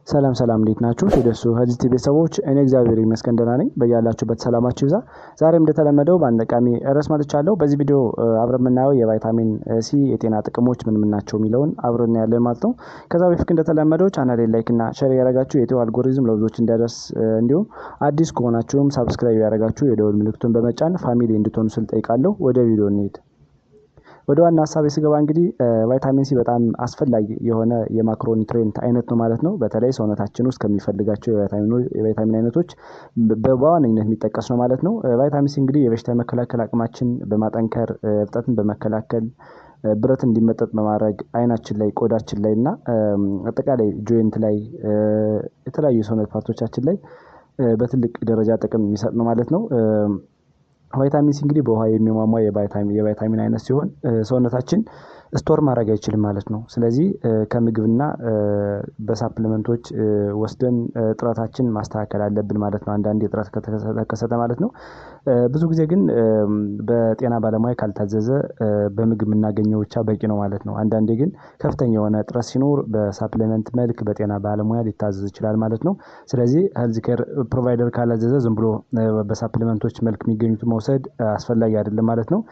ሰላም ሰላም፣ እንዴት ናችሁ? የደሱ Health ቤተሰቦች፣ እኔ እግዚአብሔር ይመስገን ደህና ነኝ። በያላችሁበት ሰላማችሁ ይብዛ። ዛሬም እንደተለመደው በአንድ ጠቃሚ ርዕስ መጥቻለሁ። በዚህ ቪዲዮ አብረን የምናየው የቫይታሚን ሲ የጤና ጥቅሞች ምን ምን ናቸው የሚለውን አብረን እናያለን ማለት ነው። ከዛ በፊት እንደተለመደው ቻናሌን like እና share እያደረጋችሁ የኢትዮ አልጎሪዝም ለብዙዎች እንዲያደርስ፣ እንዲሁም አዲስ ከሆናችሁም subscribe እያደረጋችሁ የደወል ምልክቱን በመጫን family እንድትሆኑ ስል ጠይቃለሁ። ወደ ቪዲዮ እንሂድ። ወደ ዋና ሀሳቤ ስገባ እንግዲህ ቫይታሚን ሲ በጣም አስፈላጊ የሆነ የ macronutrient አይነት ነው ማለት ነው። በተለይ ሰውነታችን ውስጥ ከሚፈልጋቸው የቫይታሚን አይነቶች በዋነኝነት የሚጠቀስ ነው ማለት ነው። ቫይታሚን ሲ እንግዲህ የበሽታ የመከላከል አቅማችን በማጠንከር፣ እብጠትን በመከላከል፣ ብረት እንዲመጠጥ በማድረግ፣ አይናችን ላይ፣ ቆዳችን ላይ እና አጠቃላይ joint ላይ፣ የተለያዩ የሰውነት part ኦቻችን ላይ በትልቅ ደረጃ ጥቅም የሚሰጥ ነው ማለት ነው። ቫይታሚን ሲ እንግዲህ በውሃ የሚሟሟ የቫይታሚን አይነት ሲሆን ሰውነታችን store ማድረግ አይችልም ማለት ነው። ስለዚህ ከምግብና በ supplement ኦች ወስደን እጥረታችን ማስተካከል አለብን ማለት ነው። አንዳንዴ እጥረት ከተከሰተ ማለት ነው። ብዙ ጊዜ ግን በጤና ባለሙያ ካልታዘዘ በምግብ የምናገኘው ብቻ በቂ ነው ማለት ነው። አንዳንዴ ግን ከፍተኛ የሆነ እጥረት ሲኖር በ supplement መልክ በጤና ባለሙያ ሊታዘዝ ይችላል ማለት ነው። ስለዚህ health care provider ካላዘዘ ዝም ብሎ በ supplement ኦች መልክ የሚገኙትን መውሰድ አስፈላጊ አይደለም ማለት ነው።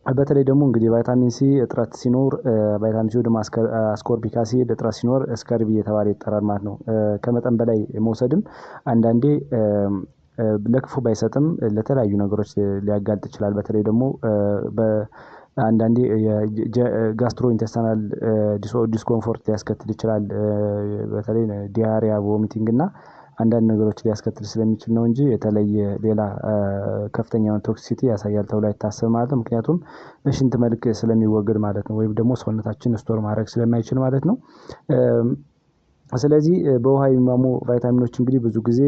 በተለይ ደግሞ እንግዲህ ቫይታሚን ሲ እጥረት ሲኖር፣ ቫይታሚን ሲ ደግሞ ascorbic acid እጥረት ሲኖር scurvy እየተባለ ይጠራል ማለት ነው። ከመጠን በላይ መውሰድም አንዳንዴ ለክፉ ባይሰጥም ለተለያዩ ነገሮች ሊያጋልጥ ይችላል። በተለይ ደግሞ አንዳንዴ gastrointestinal discomfort ሊያስከትል ይችላል። በተለይ diarrhea፣ vomiting እና አንዳንድ ነገሮች ሊያስከትል ስለሚችል ነው እንጂ የተለየ ሌላ ከፍተኛ የሆነ toxicity ያሳያል ተብሎ አይታሰብም ማለት ነው። ምክንያቱም በሽንት መልክ ስለሚወገድ ማለት ነው፣ ወይም ደግሞ ሰውነታችን store ማድረግ ስለማይችል ማለት ነው። ስለዚህ በውሃ የሚሟሙ ቫይታሚኖች እንግዲህ ብዙ ጊዜ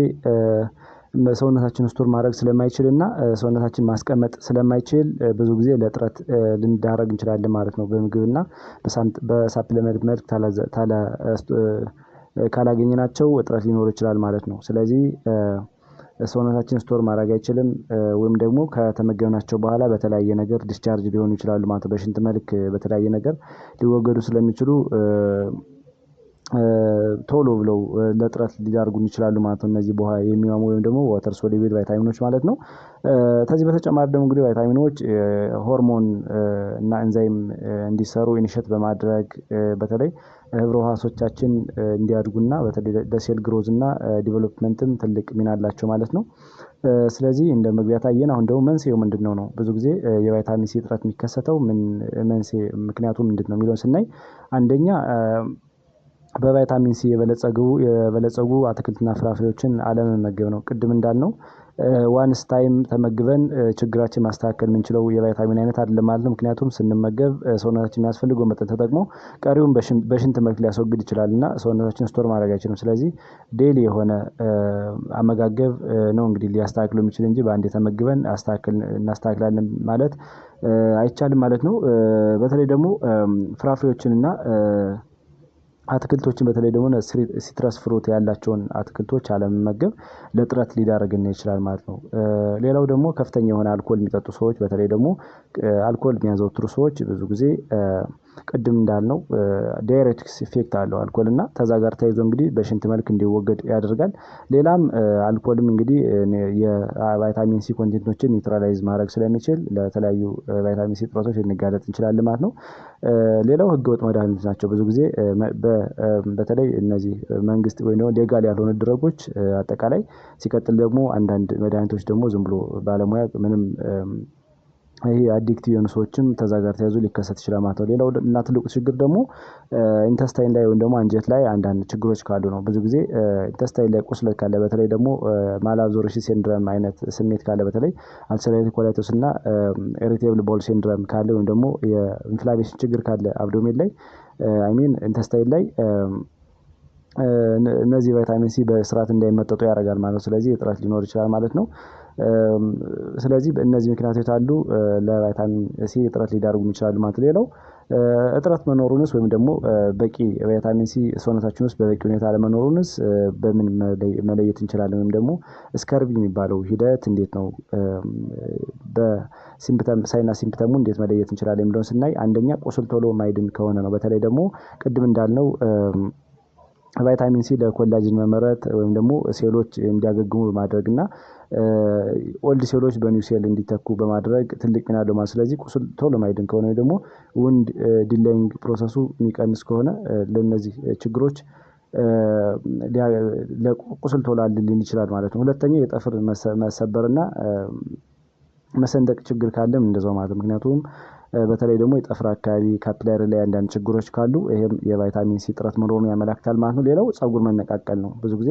ሰውነታችን store ማድረግ ስለማይችል እና ሰውነታችን ማስቀመጥ ስለማይችል ብዙ ጊዜ ለእጥረት ልንዳረግ እንችላለን ማለት ነው። በምግብና በ supplement መልክ ካላገኘናቸው እጥረት ሊኖር ይችላል ማለት ነው። ስለዚህ ሰውነታችን store ማድረግ አይችልም ወይም ደግሞ ከተመገብናቸው በኋላ በተለያየ ነገር discharge ሊሆኑ ይችላሉ ማለት ነው። በሽንት መልክ በተለያየ ነገር ሊወገዱ ስለሚችሉ ቶሎ ብለው ለእጥረት ሊዳርጉን ይችላሉ ማለት ነው። እነዚህ በውሃ የሚሟሙ ወይም ደግሞ water soluble ቫይታሚኖች ማለት ነው። ከዚህ በተጨማሪ ደግሞ እንግዲህ ቫይታሚኖች ሆርሞን እና ኤንዛይም እንዲሰሩ initiate በማድረግ፣ በተለይ ህብረ ህዋሶቻችን እንዲያድጉና በተለይ ለ cell growth እና development ም ትልቅ ሚና አላቸው ማለት ነው። ስለዚህ እንደ መግቢያ ታየን። አሁን ደግሞ መንስኤው ምንድነው ነው? ብዙ ጊዜ የቫይታሚን ሲ እጥረት የሚከሰተው ምን መንስኤ ምክንያቱ ምንድነው የሚለውን ስናይ፣ አንደኛ በቫይታሚን ሲ የበለጸጉ አትክልትና ፍራፍሬዎችን አለመመገብ ነው። ቅድም እንዳልነው once time ተመግበን ችግራችን ማስተካከል የምንችለው የቫይታሚን አይነት አይደለም ማለት ነው። ምክንያቱም ስንመገብ ሰውነታችን የሚያስፈልገው መጠን ተጠቅሞ ቀሪውን በሽንት መልክ ሊያስወግድ ይችላል እና ሰውነታችን store ማድረግ አይችልም። ስለዚህ daily የሆነ አመጋገብ ነው እንግዲህ ሊያስተካክለው የሚችል እንጂ በአንዴ ተመግበን እናስተካክላለን ማለት አይቻልም ማለት ነው። በተለይ ደግሞ ፍራፍሬዎችን እና አትክልቶችን፣ በተለይ ደግሞ citrus fruit ያላቸውን አትክልቶች አለመመገብ ለእጥረት ሊዳርገን ይችላል ማለት ነው። ሌላው ደግሞ ከፍተኛ የሆነ አልኮል የሚጠጡ ሰዎች፣ በተለይ ደግሞ አልኮል የሚያዘወትሩ ሰዎች ብዙ ጊዜ ቅድም እንዳልነው diuretics effect አለው አልኮል እና ከዛ ጋር ተያይዞ እንግዲህ በሽንት መልክ እንዲወገድ ያደርጋል። ሌላም አልኮልም እንግዲህ የቫይታሚን ሲ content ኦችን neutralize ማድረግ ስለሚችል ለተለያዩ ቫይታሚን ሲ እጥረቶች ልንጋለጥ እንችላለን ማለት ነው። ሌላው ህገወጥ መድኃኒቶች ናቸው። ብዙ ጊዜ በተለይ እነዚህ መንግስት ወይም ደግሞ legal ያልሆኑ drug ኦች አጠቃላይ፣ ሲቀጥል ደግሞ አንዳንድ መድኃኒቶች ደግሞ ዝም ብሎ ባለሙያ ምንም ይሄ addictive የሆኑ ሰዎችም ከዛ ጋር ተያይዞ ሊከሰት ይችላል ማለት ነው። ሌላው እና ትልቁ ችግር ደግሞ intestine ላይ ወይም ደግሞ አንጀት ላይ አንዳንድ ችግሮች ካሉ ነው። ብዙ ጊዜ intestine ላይ ቁስለት ካለ፣ በተለይ ደግሞ malabsorption syndrome አይነት ስሜት ካለ፣ በተለይ ulcerative colitis እና irritable bowel syndrome ካለ ወይም ደግሞ የ inflammation ችግር ካለ abdomen ላይ፣ I mean intestine ላይ፣ እነዚህ ቫይታሚን ሲ በስርዓት እንዳይመጠጡ ያደርጋል ማለት ነው። ስለዚህ እጥረት ሊኖር ይችላል ማለት ነው። ስለዚህ በእነዚህ ምክንያቶች አሉ ለቫይታሚን ሲ እጥረት ሊዳርጉ ይችላሉ ማለት ነው። ሌላው እጥረት መኖሩንስ ወይም ደግሞ በቂ ቫይታሚን ሲ ሰውነታችን ውስጥ በበቂ ሁኔታ አለመኖሩንስ በምን መለየት እንችላለን? ወይም ደግሞ scurvy የሚባለው ሂደት እንዴት ነው፣ በ symptom sign ና symptom ኡ እንዴት መለየት እንችላለን የሚለውን ስናይ፣ አንደኛ ቁስል ቶሎ ማይድን ከሆነ ነው። በተለይ ደግሞ ቅድም እንዳልነው ቫይታሚን ሲ ለ collagen መመረት ወይም ደግሞ ሴሎች እንዲያገግሙ በማድረግ እና old ሴሎች በ new cell እንዲተኩ በማድረግ ትልቅ ሚና አለው ማለት። ስለዚህ ቁስል ቶሎ ማይድን ከሆነ ወይ ደግሞ wound delaying process ኡ የሚቀንስ ከሆነ ለእነዚህ ችግሮች ቁስል ቶሎ ሊድን ይችላል ማለት ነው። ሁለተኛ የጥፍር መሰበርና መሰንጠቅ ችግር ካለም እንደዛው ማለት ነው። ምክንያቱም በተለይ ደግሞ የጥፍር አካባቢ capillary ላይ አንዳንድ ችግሮች ካሉ ይሄም የቫይታሚን ሲ እጥረት መኖሩን ያመላክታል ማለት ነው። ሌላው ፀጉር መነቃቀል ነው። ብዙ ጊዜ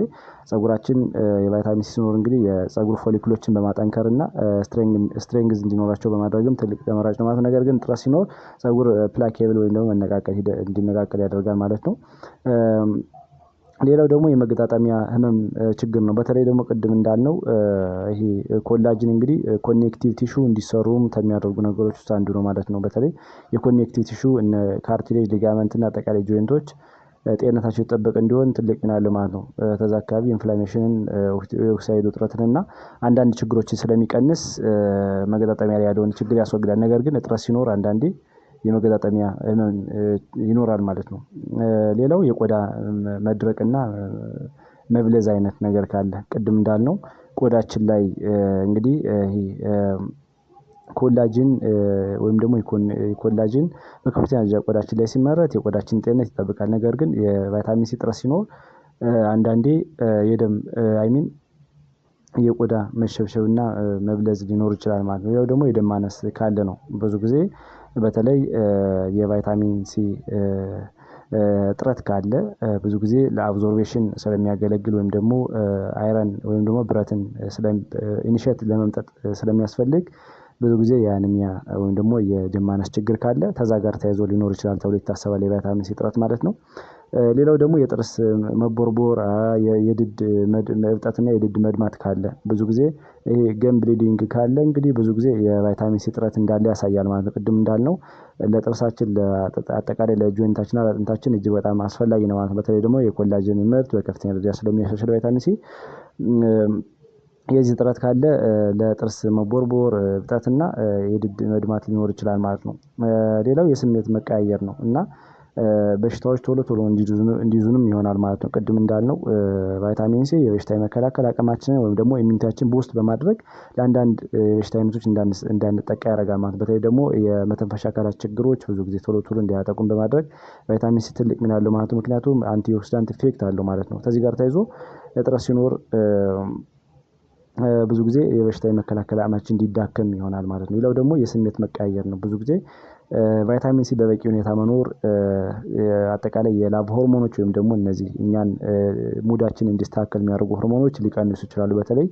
ፀጉራችን የቫይታሚን ሲ ሲኖር እንግዲህ የፀጉር follicle ኦችን በማጠንከር እና strength እንዲኖራቸው በማድረግም ትልቅ ተመራጭ ነው ማለት ነው። ነገር ግን እጥረት ሲኖር ፀጉር pliable ወይም ደግሞ መነቃቀል እንዲነቃቀል ያደርጋል ማለት ነው። ሌላው ደግሞ የመገጣጠሚያ ህመም ችግር ነው። በተለይ ደግሞ ቅድም እንዳልነው ይሄ collagen እንግዲህ connective tissue እንዲሰሩም ከሚያደርጉ ነገሮች ውስጥ አንዱ ነው ማለት ነው። በተለይ የ connective tissue እነ cartilage፣ ligament እና አጠቃላይ joint ኦች ጤንነታቸው የተጠበቀ እንዲሆን ትልቅ ሚና አለው ማለት ነው። ከዛ አካባቢ inflammation ን፣ የኦክሳይድ ውጥረትን እና አንዳንድ ችግሮችን ስለሚቀንስ መገጣጠሚያ ላይ ያለውን ችግር ያስወግዳል። ነገር ግን እጥረት ሲኖር አንዳንዴ የመገጣጠሚያ ህመም ይኖራል ማለት ነው። ሌላው የቆዳ መድረቅና መብለዝ አይነት ነገር ካለ ቅድም እንዳልነው ቆዳችን ላይ እንግዲህ ይሄ collagen ወይም ደግሞ collagen በከፍተኛ ደረጃ ቆዳችን ላይ ሲመረት የቆዳችን ጤንነት ይጠብቃል። ነገር ግን የቫይታሚን ሲ እጥረት ሲኖር አንዳንዴ የደም I mean የቆዳ መሸብሸብና መብለዝ ሊኖር ይችላል ማለት ነው። ሌላው ደግሞ የደም ማነስ ካለ ነው። ብዙ ጊዜ በተለይ የቫይታሚን ሲ እጥረት ካለ ብዙ ጊዜ ለ absorption ስለሚያገለግል ወይም ደግሞ iron ወይም ደግሞ ብረትን initiate ለመምጠጥ ስለሚያስፈልግ ብዙ ጊዜ የ anemia ወይም ደግሞ የደም ማነስ ችግር ካለ ከዛ ጋር ተያይዞ ሊኖር ይችላል ተብሎ ይታሰባል የቫይታሚን ሲ እጥረት ማለት ነው። ሌላው ደግሞ የጥርስ መቦርቦር፣ የድድ እብጠትና የድድ መድማት ካለ፣ ብዙ ጊዜ ይሄ gum bleeding ካለ እንግዲህ ብዙ ጊዜ የቫይታሚን ሲ እጥረት እንዳለ ያሳያል ማለት ነው። ቅድም እንዳልነው ለጥርሳችን፣ አጠቃላይ ለ joint ኣችንና ለአጥንታችን እጅግ በጣም አስፈላጊ ነው ማለት ነው። በተለይ ደግሞ የ collagen ምርት በከፍተኛ ደረጃ ስለሚያሻሽል ቫይታሚን ሲ የዚህ እጥረት ካለ ለጥርስ መቦርቦር፣ እብጠትና የድድ መድማት ሊኖር ይችላል ማለት ነው። ሌላው የስሜት መቀያየር ነው እና በሽታዎች ቶሎ ቶሎ እንዲይዙንም ይሆናል ማለት ነው። ቅድም እንዳልነው ቫይታሚን ሲ የበሽታ የመከላከል አቅማችንን ወይም ደግሞ immunity ያችን boost በማድረግ ለአንዳንድ የበሽታ አይነቶች እንዳንጠቃ ያደርጋል ማለት ነው። በተለይ ደግሞ የመተንፈሻ አካላት ችግሮች ብዙ ጊዜ ቶሎ ቶሎ እንዳያጠቁን በማድረግ ቫይታሚን ሲ ትልቅ ሚና አለው ማለት ነው። ምክንያቱም antioxidant effect አለው ማለት ነው። ከዚህ ጋር ተያይዞ እጥረት ሲኖር ብዙ ጊዜ የበሽታ የመከላከል አቅማችን እንዲዳከም ይሆናል ማለት ነው። ሌላው ደግሞ የስሜት መቀያየር ነው። ብዙ ጊዜ ቫይታሚን ሲ በበቂ ሁኔታ መኖር አጠቃላይ የ love ሆርሞኖች ወይም ደግሞ እነዚህ እኛን mood ኣችን እንዲስተካከል የሚያደርጉ ሆርሞኖች ሊቀንሱ ይችላሉ። በተለይ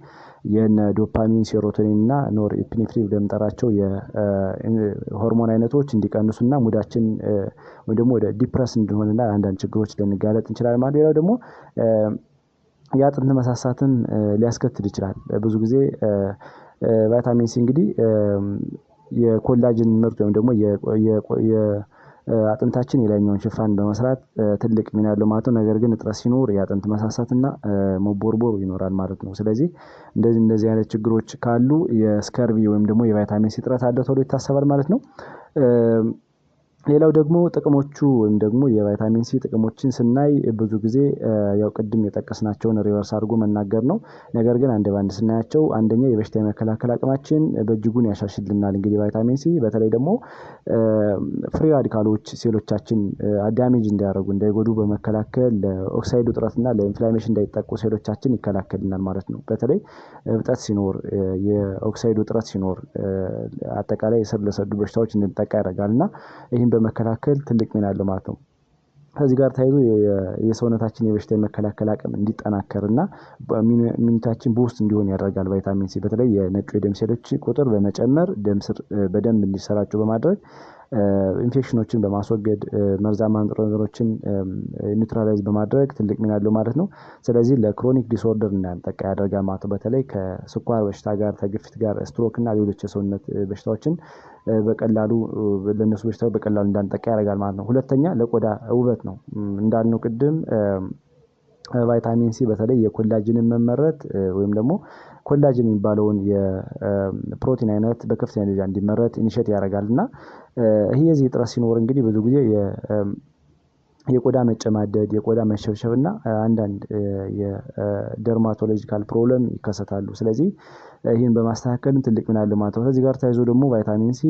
የነ dopamine፣ serotonin እና norepinephrine ብለን የምንጠራቸው የሆርሞን አይነቶች እንዲቀንሱና mood ኣችን ወይ ደግሞ ወደ depress እንድንሆንና አንዳንድ ችግሮች ልንጋለጥ እንችላለን ማለት ነው። ሌላው ደግሞ የአጥንት መሳሳትን ሊያስከትል ይችላል። ብዙ ጊዜ ቫይታሚን ሲ እንግዲህ የ collagen ምርት ወይም ደግሞ የአጥንታችን የላይኛውን ሽፋን በመስራት ትልቅ ሚና ያለው ማለት ነው። ነገር ግን እጥረት ሲኖር የአጥንት መሳሳትና መቦርቦር ይኖራል ማለት ነው። ስለዚህ እንደዚህ እንደዚህ አይነት ችግሮች ካሉ የ scurvy ወይም ደግሞ የቫይታሚን ሲ እጥረት አለ ተብሎ ይታሰባል ማለት ነው። ሌላው ደግሞ ጥቅሞቹ ወይም ደግሞ የቫይታሚን ሲ ጥቅሞችን ስናይ ብዙ ጊዜ ያው ቅድም የጠቀስናቸውን reverse አድርጎ መናገር ነው። ነገር ግን አንድ በአንድ ስናያቸው አንደኛ የበሽታ የመከላከል አቅማችን በእጅጉን ያሻሽልናል። እንግዲህ ቫይታሚን ሲ በተለይ ደግሞ free radical ኦች ሴሎቻችን damage እንዳያደርጉ፣ እንዳይጎዱ በመከላከል ለኦክሳይድ ውጥረትና ለ inflammation እንዳይጠቁ ሴሎቻችን ይከላከልናል ማለት ነው። በተለይ እብጠት ሲኖር፣ የኦክሳይድ ውጥረት ሲኖር አጠቃላይ ስር ለሰዱ በሽታዎች እንድንጠቃ ያደርጋል እና ይህን በመከላከል ትልቅ ሚና አለው ማለት ነው። ከዚህ ጋር ተያይዞ የሰውነታችን የበሽታ የመከላከል አቅም እንዲጠናከርና immunity ያችን boost እንዲሆን ያደርጋል። ቫይታሚን ሲ በተለይ የነጩ የደም ሴሎች ቁጥር በመጨመር ደም ስር በደንብ እንዲሰራጩ በማድረግ ኢንፌክሽኖችን በማስወገድ መርዛማ ንጥረ ነገሮችን neutralize በማድረግ ትልቅ ሚና አለው ማለት ነው። ስለዚህ ለ chronic disorder እንዳንጠቃ ያደርጋል ማለት ነው። በተለይ ከስኳር በሽታ ጋር፣ ከግፊት ጋር፣ ስትሮክ እና ሌሎች የሰውነት በሽታዎችን በቀላሉ ለእነሱ በሽታዎች በቀላሉ እንዳንጠቃ ያደርጋል ማለት ነው። ሁለተኛ ለቆዳ ውበት ነው። እንዳልነው ቅድም ቫይታሚን ሲ በተለይ የ collagen ን መመረት ወይም ደግሞ collagen የሚባለውን የፕሮቲን አይነት በከፍተኛ ደረጃ እንዲመረት initiate ያደርጋል እና ይሄ የዚህ እጥረት ሲኖር እንግዲህ ብዙ ጊዜ የቆዳ መጨማደድ፣ የቆዳ መሸብሸብ እና አንዳንድ የ dermatological problem ይከሰታሉ። ስለዚህ ይህን በማስተካከልም ትልቅ ሚና አለው ማለት ነው። ከዚህ ጋር ተያይዞ ደግሞ ቫይታሚን ሲ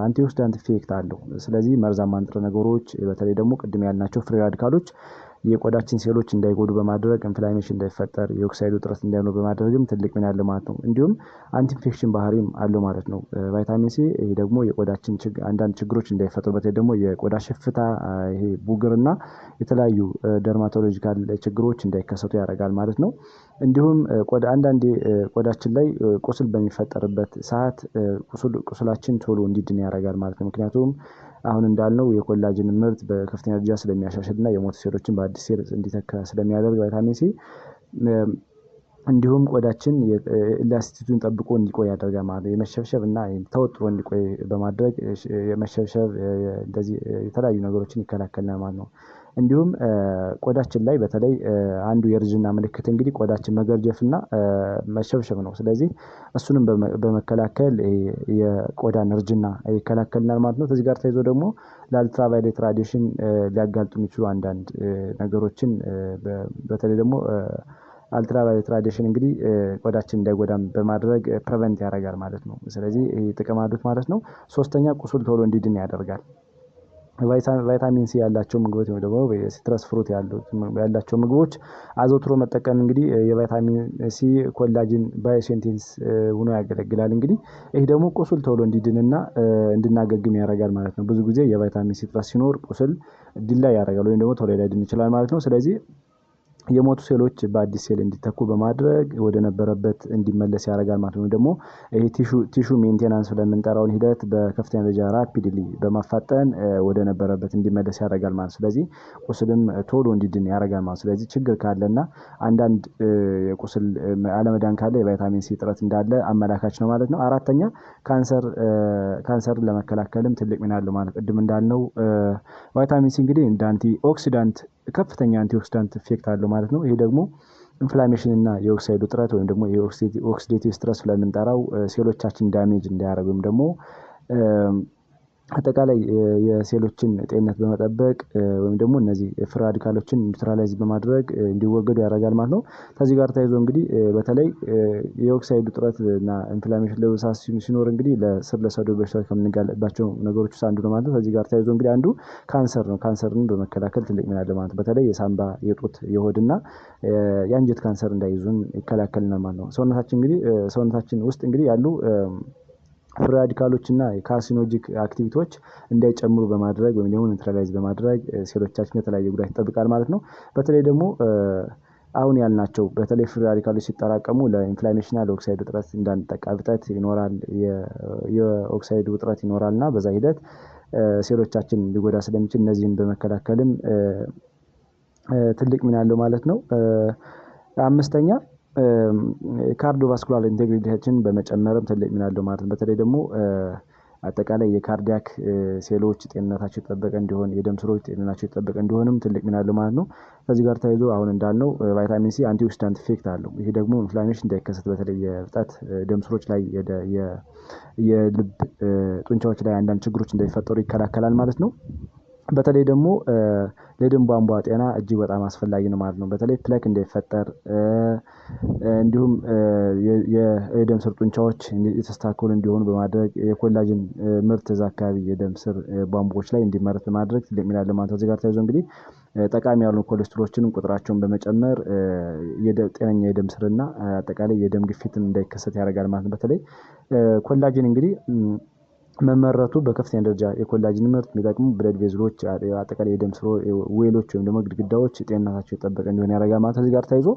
antioxidant effect አለው። ስለዚህ መርዛማ ንጥረ ነገሮች፣ በተለይ ደግሞ ቅድም ያልናቸው free radical ኦች የቆዳችን ሴሎች እንዳይጎዱ በማድረግ፣ inflammation እንዳይፈጠር፣ የኦክሳይድ ውጥረት እንዳይኖር በማድረግም ትልቅ ሚና አለው ማለት ነው። እንዲሁም anti infection ባህሪም አለው ማለት ነው ቫይታሚን ሲ። ይሄ ደግሞ የቆዳችን አንዳንድ ችግሮች እንዳይፈጥሩ፣ በተለይ ደግሞ የቆዳ ሽፍታ፣ ይሄ ቡግርና የተለያዩ dermatological ችግሮች እንዳይከሰቱ ያደርጋል ማለት ነው። እንዲሁም ቆዳ አንዳንዴ ቆዳችን ላይ ቁስል በሚፈጠርበት ሰዓት ቁስላችን ቶሎ እንዲድን ያደርጋል ማለት ነው። ምክንያቱም አሁን እንዳልነው የ collagen ምርት በከፍተኛ ደረጃ ስለሚያሻሽልና የሞቱ ሴሎችን በአዲስ ሴል እንዲተካ ስለሚያደርግ ቫይታሚን ሲ። እንዲሁም ቆዳችን elasticity ውን ጠብቆ እንዲቆይ ያደርጋል ማለት ነው። የመሸብሸብ እና ተወጥሮ እንዲቆይ በማድረግ የመሸብሸብ እንደዚህ የተለያዩ ነገሮችን ይከላከልናል ማለት ነው። እንዲሁም ቆዳችን ላይ በተለይ አንዱ የእርጅና ምልክት እንግዲህ ቆዳችን መገርጀፍና መሸብሸብ ነው። ስለዚህ እሱንም በመከላከል የቆዳን እርጅና ይከላከልናል ማለት ነው። ከዚህ ጋር ተያይዞ ደግሞ ለ ultraviolet radiation ሊያጋልጡ የሚችሉ አንዳንድ ነገሮችን፣ በተለይ ደግሞ ultraviolet radiation እንግዲህ ቆዳችን እንዳይጎዳም በማድረግ prevent ያደርጋል ማለት ነው። ስለዚህ ይህ ጥቅም አሉት ማለት ነው። ሶስተኛ፣ ቁስል ቶሎ እንዲድን ያደርጋል። ቫይታሚን ሲ ያላቸው ምግቦች ወይ ደግሞ የ citrus fruit ያላቸው ምግቦች አዘውትሮ መጠቀም እንግዲህ የቫይታሚን ሲ collagen biosynthesis ሆኖ ያገለግላል። እንግዲህ ይህ ደግሞ ቁስል ቶሎ እንዲድንና እንድናገግም ያደርጋል ማለት ነው። ብዙ ጊዜ የቫይታሚን ሲ እጥረት ሲኖር ቁስል delay ያደርጋል ወይም ደግሞ ቶሎ ላይድን ይችላል ማለት ነው። ስለዚህ የሞቱ ሴሎች በአዲስ ሴል እንዲተኩ በማድረግ ወደ ነበረበት እንዲመለስ ያደርጋል ማለት ነው። ወይም ደግሞ ይሄ tissue maintenance ብለን ሂደት በከፍተኛ ደረጃ rapidly በማፋጠን ወደ ነበረበት እንዲመለስ ያደርጋል ማለት ነው። ስለዚህ ቁስልም ቶሎ እንዲድን ያደርጋል ማለት ነው። ስለዚህ ችግር ካለና አንዳንድ የቁስል አለመዳን ካለ የቫይታሚን ሲ እጥረት እንዳለ አመላካች ነው ማለት ነው። አራተኛ፣ ካንሰርን ለመከላከልም ትልቅ ሚና አለው ማለት። ቅድም እንዳልነው ቫይታሚን ሲ እንግዲህ እንደ antioxidant ከፍተኛ antioxidant effect አለው ማለት ነው። ይሄ ደግሞ inflammation እና የኦክሳይድ ውጥረት ወይም ደግሞ የ oxidative stress ብለን ሴሎቻችን damage እንዳያደርግ ወይም ደግሞ አጠቃላይ የሴሎችን ጤንነት በመጠበቅ ወይም ደግሞ እነዚህ free radical ኦችን neutralize በማድረግ እንዲወገዱ ያደርጋል ማለት ነው። ከዚህ ጋር ተያይዞ እንግዲህ በተለይ የኦክሳይድ ውጥረት እና inflammation ለብሳት ሲኖር እንግዲህ ለስር ለሰደዱ በሽታዎች ከምንጋለጥባቸው ነገሮች ውስጥ አንዱ ነው ማለት ነው። ከዚህ ጋር ተያይዞ እንግዲህ አንዱ ካንሰር ነው። ካንሰርን በመከላከል ትልቅ ሚና አለው ማለት ነው። በተለይ የሳምባ፣ የጡት፣ የሆድና የአንጀት ካንሰር እንዳይዙን ይከላከልናል ማለት ነው። ሰውነታችን እንግዲህ ሰውነታችን ውስጥ እንግዲህ ያሉ free radical ኦች እና የ carcinogenic activity ዎች እንዳይጨምሩ በማድረግ ወይም ደግሞ neutralize በማድረግ ሴሎቻችን ከተለያየ ጉዳት ይጠብቃል ማለት ነው። በተለይ ደግሞ አሁን ያልናቸው በተለይ free radical ኦች ሲጠራቀሙ ለ inflammation ና ለኦክሳይድ ውጥረት እንዳንጠቃ፣ እብጠት ይኖራል፣ የኦክሳይድ ውጥረት ይኖራል እና በዛ ሂደት ሴሎቻችን ሊጎዳ ስለሚችል እነዚህን በመከላከልም ትልቅ ሚና አለው ማለት ነው። አምስተኛ፣ cardiovascular integrity ያችን በመጨመርም ትልቅ ሚና አለው ማለት ነው። በተለይ ደግሞ አጠቃላይ የ cardiac ሴሎች ጤንነታቸው የተጠበቀ እንዲሆን፣ የደም ስሮች ጤንነታቸው የተጠበቀ እንዲሆንም ትልቅ ሚና አለው ማለት ነው። ከዚህ ጋር ተያይዞ አሁን እንዳልነው ቫይታሚን ሲ antioxidant effect አለው። ይሄ ደግሞ inflammation እንዳይከሰት፣ በተለይ የእብጠት ደም ስሮች ላይ፣ የልብ ጡንቻዎች ላይ አንዳንድ ችግሮች እንዳይፈጠሩ ይከላከላል ማለት ነው። በተለይ ደግሞ ለደም ቧንቧ ጤና እጅግ በጣም አስፈላጊ ነው ማለት ነው። በተለይ plaque እንዳይፈጠር እንዲሁም የደም ስር ጡንቻዎች የተስተካከሉ እንዲሆኑ በማድረግ የ collagen ምርት እዛ አካባቢ የደም ስር ቧንቧዎች ላይ እንዲመረት በማድረግ ትልቅ ሚና አለው ማለት ነው። ከዚህ ጋር ተያይዞ እንግዲህ ጠቃሚ ያልሆኑ ኮሌስትሮሎችንም ቁጥራቸውን በመጨመር ጤነኛ የደም ስርና አጠቃላይ የደም ግፊትን እንዳይከሰት ያደርጋል ማለት ነው። በተለይ collagen እንግዲህ መመረቱ በከፍተኛ ደረጃ የ collagen ምርት የሚጠቅሙ blood vessel ኦች፣ አጠቃላይ የደም ስሮ wall ኦች ወይም ደግሞ ግድግዳዎች ጤንነታቸው የጠበቀ እንዲሆን ያደርጋል ማለት ነው። ከዚህ ጋር ተያይዞ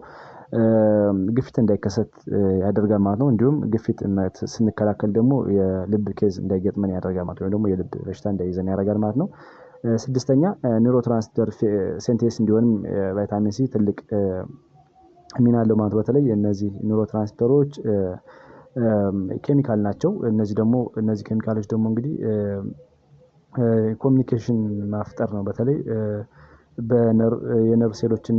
ግፊት እንዳይከሰት ያደርጋል ማለት ነው። እንዲሁም ግፊት ስንከላከል ደግሞ የልብ case እንዳይገጥመን ያደርጋል ማለት ነው። ወይም ደግሞ የልብ በሽታ እንዳይዘን ያደርጋል ማለት ነው። ስድስተኛ፣ neurotransmitter synthesis እንዲሆንም ቫይታሚን ሲ ትልቅ ሚና አለው ማለት። በተለይ እነዚህ neurotransmitter ኦች ኬሚካል ናቸው። እነዚህ ኬሚካሎች ደግሞ እንግዲህ communication መፍጠር ነው። በተለይ የነርቭ ሴሎችን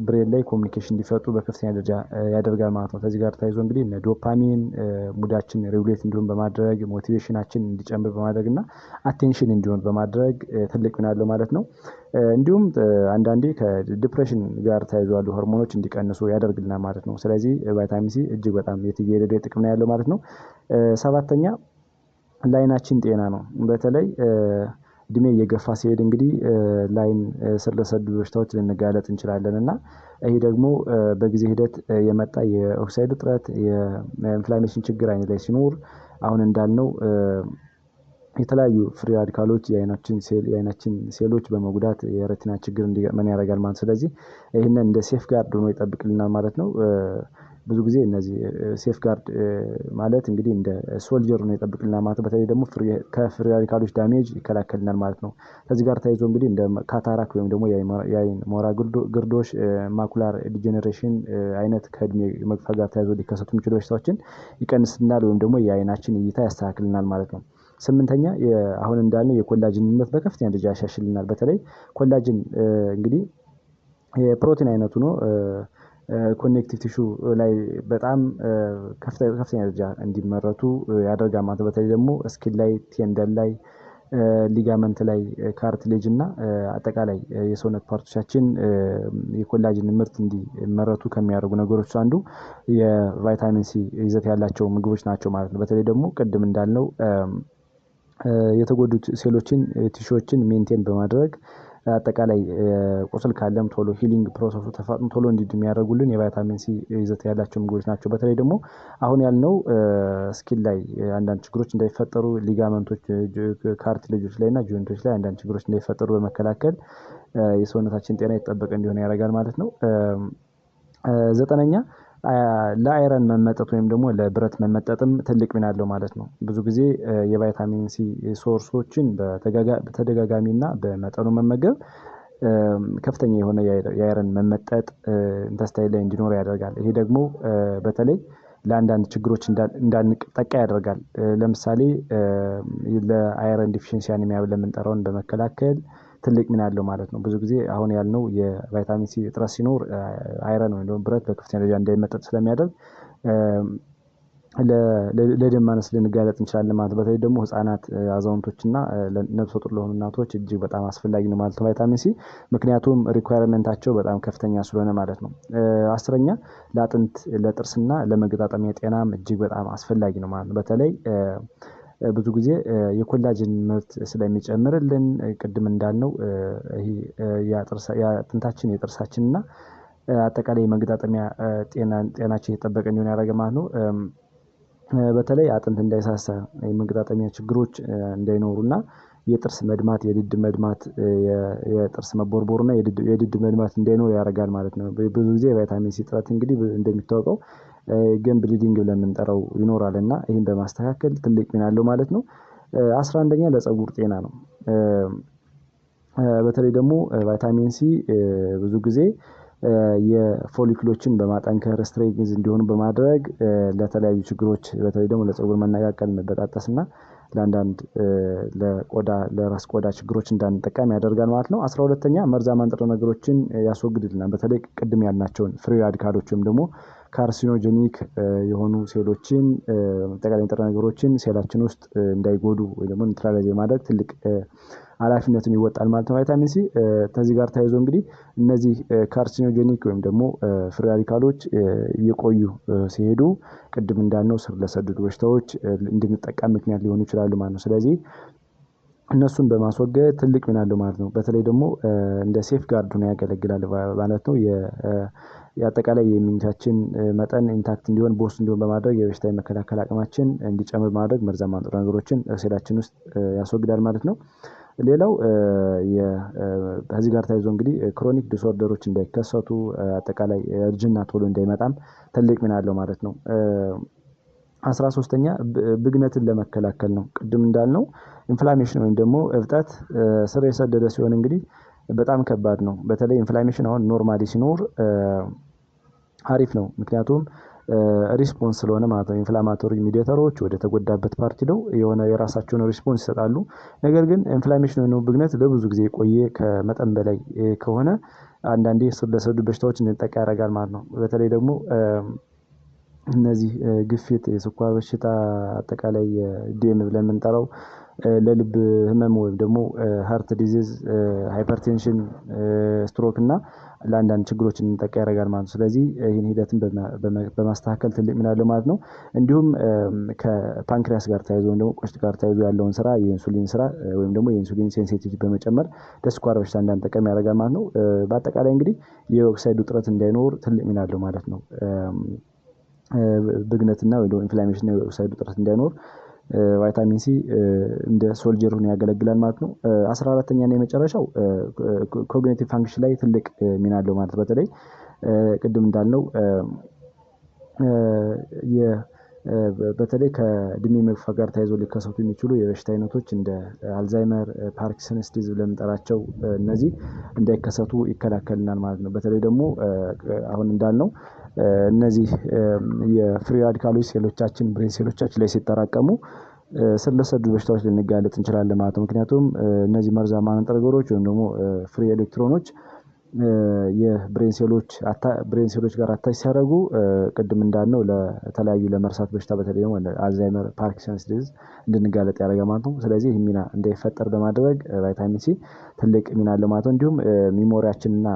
brain ላይ communication እንዲፈጥሩ በከፍተኛ ደረጃ ያደርጋል ማለት ነው። ከዚህ ጋር ተያይዞ እንግዲህ እነ dopamine mood ኣችን regulate እንዲሆን በማድረግ፣ motivation ኣችን እንዲጨምር በማድረግ እና attention እንዲሆን በማድረግ ትልቅ ሚና አለው ማለት ነው። እንዲሁም አንዳንዴ ከ depression ጋር ተያይዞ ያሉ ሆርሞኖች እንዲቀንሱ ያደርግልናል ማለት ነው። ስለዚህ ቫይታሚን ሲ እጅግ በጣም የትየለሌ ጥቅም ነው ያለው ማለት ነው። ሰባተኛ ለአይናችን ጤና ነው። በተለይ እድሜ እየገፋ ሲሄድ እንግዲህ ለአይን ስር ለሰደዱ በሽታዎች ልንጋለጥ እንችላለን፣ እና ይሄ ደግሞ በጊዜ ሂደት የመጣ የኦክሳይድ እጥረት፣ የ inflammation ችግር አይን ላይ ሲኖር፣ አሁን እንዳልነው የተለያዩ free radical ኦች የአይናችን ሴሎች በመጉዳት የ retina ችግር እንዲገጥመን ያደርጋል ማለት። ስለዚህ ይህንን እንደ safeguard ሆኖ ይጠብቅልናል ማለት ነው። ብዙ ጊዜ እነዚህ safeguard ማለት እንግዲህ እንደ soldier ሆኖ ይጠብቅልናል ማለት ነው። በተለይ ደግሞ ከ free radical ኦች damage ይከላከልናል ማለት ነው። ከዚህ ጋር ተያይዞ እንግዲህ እንደ cataract ወይም ደግሞ የአይን ሞራ ግርዶሽ፣ macular degeneration አይነት ከእድሜ መግፋት ጋር ተያይዞ ሊከሰቱ የሚችሉ በሽታዎችን ይቀንስልናል ወይም ደግሞ የአይናችን እይታ ያስተካክልናል ማለት ነው። ስምንተኛ አሁን እንዳልነው የ collagen ምርት በከፍተኛ ደረጃ ያሻሽልናል። በተለይ collagen እንግዲህ የፕሮቲን አይነቱ ነው። Connective tissue ላይ በጣም ከፍተኛ ደረጃ እንዲመረቱ ያደርጋል ማለት ነው። በተለይ ደግሞ skin ላይ፣ tendon ላይ፣ ligament ላይ፣ cartilage እና አጠቃላይ የሰውነት part ኦቻችን የ collagen ምርት እንዲመረቱ ከሚያደርጉ ነገሮች አንዱ የቫይታሚን ሲ ይዘት ያላቸው ምግቦች ናቸው ማለት ነው። በተለይ ደግሞ ቅድም እንዳልነው የተጎዱት ሴሎችን፣ tissue ዎችን maintain በማድረግ፣ አጠቃላይ ቁስል ካለም ቶሎ healing process ኡ ተፋጥኖ ቶሎ እንዲድን የሚያደርጉልን የቫይታሚን ሲ ይዘት ያላቸው ምግቦች ናቸው። በተለይ ደግሞ አሁን ያልነው skin ላይ አንዳንድ ችግሮች እንዳይፈጠሩ፣ ligament ኦች፣ cartilage ኦች ላይ እና joint ኦች ላይ አንዳንድ ችግሮች እንዳይፈጠሩ በመከላከል የሰውነታችን ጤና የተጠበቀ እንዲሆን ያደርጋል ማለት ነው። ዘጠነኛ ለ iron መመጠጥ ወይም ደግሞ ለብረት መመጠጥም ትልቅ ሚና አለው ማለት ነው። ብዙ ጊዜ የቫይታሚን ሲ source ኦችን በተደጋጋሚና በመጠኑ መመገብ ከፍተኛ የሆነ የ iron መመጠጥ intestine ላይ እንዲኖር ያደርጋል። ይሄ ደግሞ በተለይ ለአንዳንድ ችግሮች እንዳንጠቃ ያደርጋል። ለምሳሌ ለ iron deficiency anemia ብለን የምንጠራውን በመከላከል ትልቅ ሚና አለው ማለት ነው። ብዙ ጊዜ አሁን ያልነው የቫይታሚን ሲ እጥረት ሲኖር iron ወይም ደግሞ ብረት በከፍተኛ ደረጃ እንዳይመጠጥ ስለሚያደርግ ለደም ማነስ ልንጋለጥ እንችላለን ማለት ነው። በተለይ ደግሞ ህፃናት፣ አዛውንቶች እና ነፍሰ ጡር ለሆኑ እናቶች እጅግ በጣም አስፈላጊ ነው ማለት ነው ቫይታሚን ሲ፣ ምክንያቱም requirement ኣቸው በጣም ከፍተኛ ስለሆነ ማለት ነው። 10ኛ ለአጥንት፣ ለጥርስና ለመገጣጠሚያ ጤናም እጅግ በጣም አስፈላጊ ነው ማለት ነው። በተለይ ብዙ ጊዜ የ collagen ምርት ስለሚጨምርልን ቅድም እንዳልነው ይሄ የአጥንታችን፣ የጥርሳችን እና አጠቃላይ የመገጣጠሚያ ጤናችን የተጠበቀ እንዲሆን ያደረገ ማለት ነው። በተለይ አጥንት እንዳይሳሳ፣ የመገጣጠሚያ ችግሮች እንዳይኖሩና የጥርስ መድማት፣ የድድ መድማት፣ የጥርስ መቦርቦር እና የድድ መድማት እንዳይኖር ያደርጋል ማለት ነው። ብዙ ጊዜ የቫይታሚን ሲ እጥረት እንግዲህ እንደሚታወቀው gum bleeding ብለን የምንጠራው ይኖራል፣ እና ይህን በማስተካከል ትልቅ ሚና አለው ማለት ነው። 11ኛ ለፀጉር ጤና ነው። በተለይ ደግሞ ቫይታሚን ሲ ብዙ ጊዜ የ follicle ኦችን በማጠንከር፣ strength እንዲሆኑ በማድረግ ለተለያዩ ችግሮች፣ በተለይ ደግሞ ለፀጉር መነቃቀል፣ መበጣጠስ እና ለአንዳንድ ለቆዳ፣ ለራስ ቆዳ ችግሮች እንዳንጠቀም ያደርጋል ማለት ነው። 12ኛ መርዛማ ንጥረ ነገሮችን ያስወግድልናል። በተለይ ቅድም ያልናቸውን free radical ኦች ወይም ደግሞ carcinogenic የሆኑ ሴሎችን፣ አጠቃላይ ንጥረ ነገሮችን ሴላችን ውስጥ እንዳይጎዱ ወይ ደግሞ neutralize የማድረግ ትልቅ ኃላፊነቱን ይወጣል ማለት ነው ቫይታሚን ሲ። ከዚህ ጋር ተያይዞ እንግዲህ እነዚህ carcinogenic ወይም ደግሞ free radical ኦች እየቆዩ ሲሄዱ ቅድም እንዳልነው ስር ለሰደዱ በሽታዎች እንድንጠቃ ምክንያት ሊሆኑ ይችላሉ ማለት ነው። ስለዚህ እነሱን በማስወገድ ትልቅ ሚና አለው ማለት ነው። በተለይ ደግሞ እንደ safeguard ሆኖ ያገለግላል ማለት ነው። የአጠቃላይ የ immunity ያችን መጠን intact እንዲሆን፣ boost እንዲሆን በማድረግ፣ የበሽታ የመከላከል አቅማችን እንዲጨምር በማድረግ መርዛማ ንጥረ ነገሮችን ሴላችን ውስጥ ያስወግዳል ማለት ነው። ሌላው ከዚህ ጋር ተያይዞ እንግዲህ chronic disorder ኦች እንዳይከሰቱ፣ አጠቃላይ እርጅና ቶሎ እንዳይመጣም ትልቅ ሚና አለው ማለት ነው። 13ኛ ብግነትን ለመከላከል ነው። ቅድም እንዳልነው inflammation ወይም ደግሞ እብጠት ስር የሰደደ ሲሆን እንግዲህ በጣም ከባድ ነው። በተለይ inflammation አሁን normally ሲኖር አሪፍ ነው። ምክንያቱም response ስለሆነ ማለት ነው። Inflammatory mediator ኦች ወደ ተጎዳበት part ሄደው የሆነ የራሳቸውን response ይሰጣሉ። ነገር ግን inflammation ወይም ብግነት ለብዙ ጊዜ የቆየ፣ ከመጠን በላይ ከሆነ አንዳንዴ ስር ለሰደዱ በሽታዎች እንድንጠቃ ያደርጋል ማለት ነው። በተለይ ደግሞ እነዚህ ግፊት፣ የስኳር በሽታ፣ አጠቃላይ DM ብለን የምንጠራው፣ ለልብ ህመም ወይም ደግሞ heart disease፣ hypertension፣ ስትሮክ እና ለአንዳንድ ችግሮች እንድንጠቃ ያደርጋል ማለት ነው። ስለዚህ ይህን ሂደትን በማስተካከል ትልቅ ሚና አለው ማለት ነው። እንዲሁም ከ pancreas ጋር ተያይዞ ወይም ደግሞ ቆሽት ጋር ተያይዞ ያለውን ስራ፣ የኢንሱሊን ስራ ወይም ደግሞ የ insulin sensitivity በመጨመር ለስኳር በሽታ እንዳንጠቀም ያደርጋል ማለት ነው። በአጠቃላይ እንግዲህ የኦክሳይድ ውጥረት እንዳይኖር ትልቅ ሚና አለው ማለት ነው። ብግነትና ወይ ደግሞ inflammation፣ የኦክሳይድ ውጥረት እንዳይኖር ቫይታሚን ሲ እንደ soldier ሆኖ ያገለግላል ማለት ነው። 14ኛ እና የመጨረሻው cognitive function ላይ ትልቅ ሚና አለው ማለት ነው። በተለይ ቅድም እንዳልነው በተለይ ከእድሜ መግፋት ጋር ተያይዞ ሊከሰቱ የሚችሉ የበሽታ አይነቶች እንደ Alzheimer፣ Parkinson's disease ብለን የምንጠራቸው እነዚህ እንዳይከሰቱ ይከላከልናል ማለት ነው። በተለይ ደግሞ አሁን እንዳልነው እነዚህ የ free radical ኦች ሴሎቻችን፣ brain ሴሎቻችን ላይ ሲጠራቀሙ ስር ለሰደዱ በሽታዎች ልንጋለጥ እንችላለን ማለት ነው። ምክንያቱም እነዚህ መርዛማ ንጥረ ነገሮች ወይም ደግሞ free ኤሌክትሮኖች የ brain ሴሎች ጋር attach ሲያደርጉ ቅድም እንዳልነው ለተለያዩ ለመርሳት በሽታ፣ በተለይ ደግሞ Alzheimer፣ Parkinson's disease እንድንጋለጥ ያደርጋል ማለት ነው። ስለዚህ ይህ ሚና እንዳይፈጠር በማድረግ ቫይታሚን ሲ ትልቅ ሚና አለው ማለት ነው። እንዲሁም memory ያችንና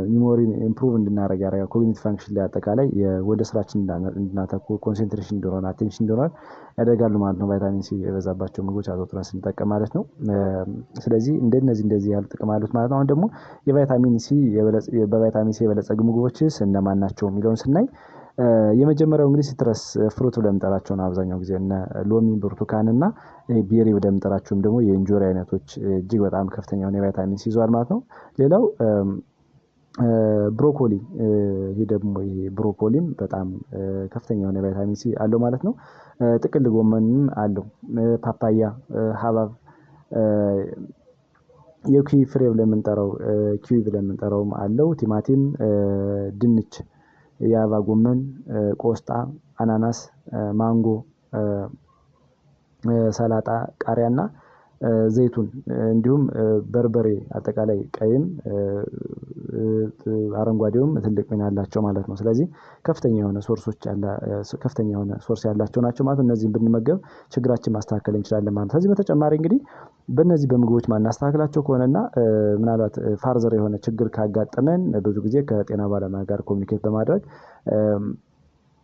memory ን improve እንድናደርግ ያደርጋል። Cognitive function ላይ አጠቃላይ ወደ ስራችን እንድናተኩር፣ concentration እንዲኖረን፣ attention እንዲኖረን ያደርጋሉ ማለት ነው። ቫይታሚን ሲ የበዛባቸው ምግቦች አዘውትረን ስንጠቀም ማለት ነው። ስለዚህ እንደነዚህ እንደዚህ ያሉ ጥቅም አሉት ማለት ነው። አሁን ደግሞ የቫይታሚን ሲ በቫይታሚን ሲ የበለጸጉ ምግቦችስ እነማን ናቸው የሚለውን ስናይ የመጀመሪያው እንግዲህ citrus fruit ብለን የምንጠራቸው ነው። አብዛኛው ጊዜ እነ ሎሚ፣ ብርቱካን እና berry ብለን የምንጠራቸውም ደግሞ የእንጆሪ አይነቶች እጅግ በጣም ከፍተኛ የሆነ የቫይታሚን ሲ ይዟል ማለት ነው። ሌላው ብሮኮሊ፣ ይሄ ደግሞ ይሄ ብሮኮሊም በጣም ከፍተኛ የሆነ ቫይታሚን ሲ አለው ማለት ነው። ጥቅል ጎመንም አለው። ፓፓያ፣ ሀባብ፣ የ kiwi ፍሬ ብለን የምንጠራው፣ kiwi ብለን የምንጠራውም አለው። ቲማቲም፣ ድንች፣ የአበባ ጎመን፣ ቆስጣ፣ አናናስ፣ ማንጎ፣ ሰላጣ፣ ቃሪያ እና ዘይቱን እንዲሁም በርበሬ፣ አጠቃላይ ቀይም አረንጓዴውም ትልቅ ሚና አላቸው ማለት ነው። ስለዚህ ከፍተኛ የሆነ source ያላቸው ናቸው ማለት ነው። እነዚህን ብንመገብ ችግራችን ማስተካከል እንችላለን ማለት ነው። ከዚህ በተጨማሪ እንግዲህ በእነዚህ በምግቦች ማናስተካክላቸው ከሆነና ምናልባት further የሆነ ችግር ካጋጠመን ብዙ ጊዜ ከጤና ባለሙያ ጋር communicate በማድረግ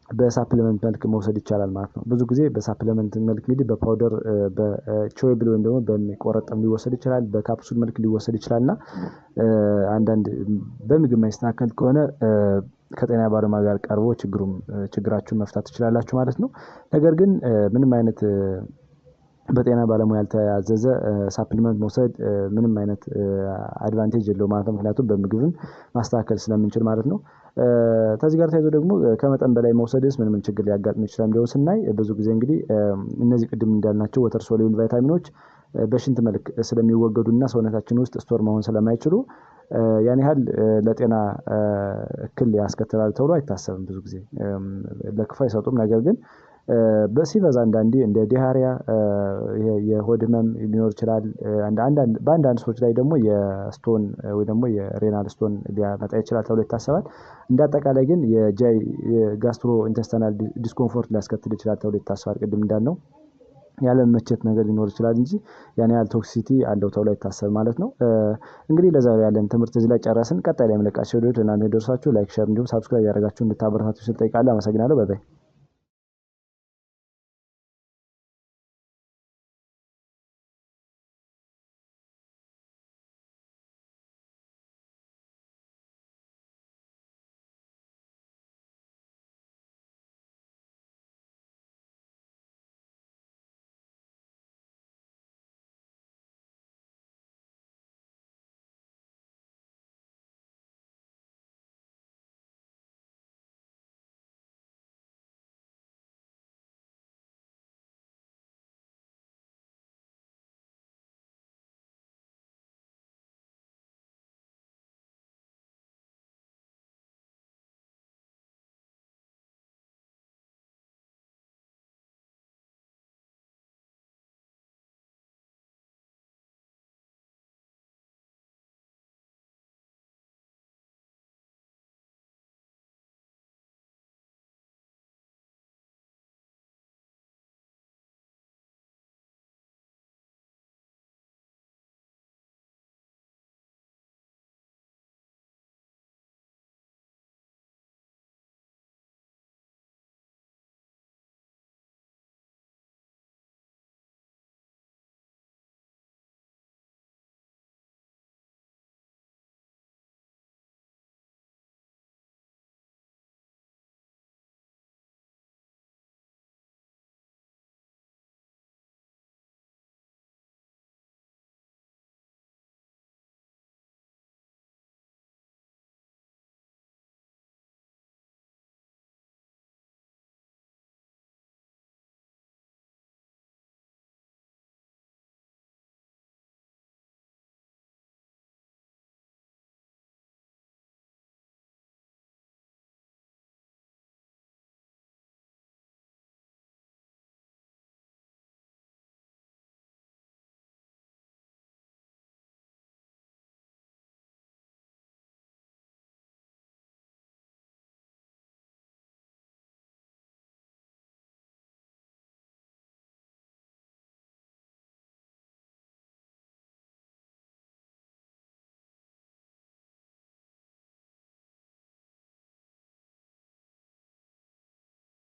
በ supplement መልክ መውሰድ ይቻላል ማለት ነው። ብዙ ጊዜ በ supplement መልክ እንግዲህ በ powder፣ በ chewable ወይም ደግሞ በሚቆረጠም ሊወሰድ ይችላል፣ በካፕሱል መልክ ሊወሰድ ይችላል እና አንዳንድ በምግብ የማይስተካከል ከሆነ ከጤና ባለሙያ ጋር ቀርቦ ችግራችሁን መፍታት ትችላላችሁ ማለት ነው። ነገር ግን ምንም አይነት በጤና ባለሙያ ያልታዘዘ supplement መውሰድ ምንም አይነት advantage የለውም ማለት ነው። ምክንያቱም በምግብም ማስተካከል ስለምንችል ማለት ነው። ከዚህ ጋር ተያይዞ ደግሞ ከመጠን በላይ መውሰድስ ምን ምን ችግር ሊያጋጥም ይችላል የሚለውን ስናይ ብዙ ጊዜ እንግዲህ እነዚህ ቅድም እንዳልናቸው water soluble ቫይታሚኖች በሽንት መልክ ስለሚወገዱና ሰውነታችን ውስጥ store መሆን ስለማይችሉ ያን ያህል ለጤና እክል ያስከትላል ተብሎ አይታሰብም። ብዙ ጊዜ ለክፉ አይሰጡም። ነገር ግን በሲበዛ አንዳንዴ እንደ diarrhea፣ የሆድ ህመም ሊኖር ይችላል። በአንዳንድ ሰዎች ላይ ደግሞ የ stone ወይ ደግሞ የ renal stone ሊያመጣ ይችላል ተብሎ ይታሰባል። እንደ አጠቃላይ ግን የ GI፣ የ gastrointestinal discomfort ሊያስከትል ይችላል ተብሎ ይታሰባል። ቅድም እንዳልነው ያለመመቸት ነገር ሊኖር ይችላል እንጂ ያን ያህል toxicity አለው ተብሎ አይታሰብም ማለት ነው። እንግዲህ ለዛሬው ያለን ትምህርት እዚህ ላይ ጨረስን። ቀጣይ ላይ የምለቃቸው ቪዲዮዎች እናንተ እንዲደርሳችሁ like፣ share እንዲሁም subscribe ያደረጋችሁ እንድታበረታቱ ስል እጠይቃለሁ። አመሰግናለሁ። Bye bye።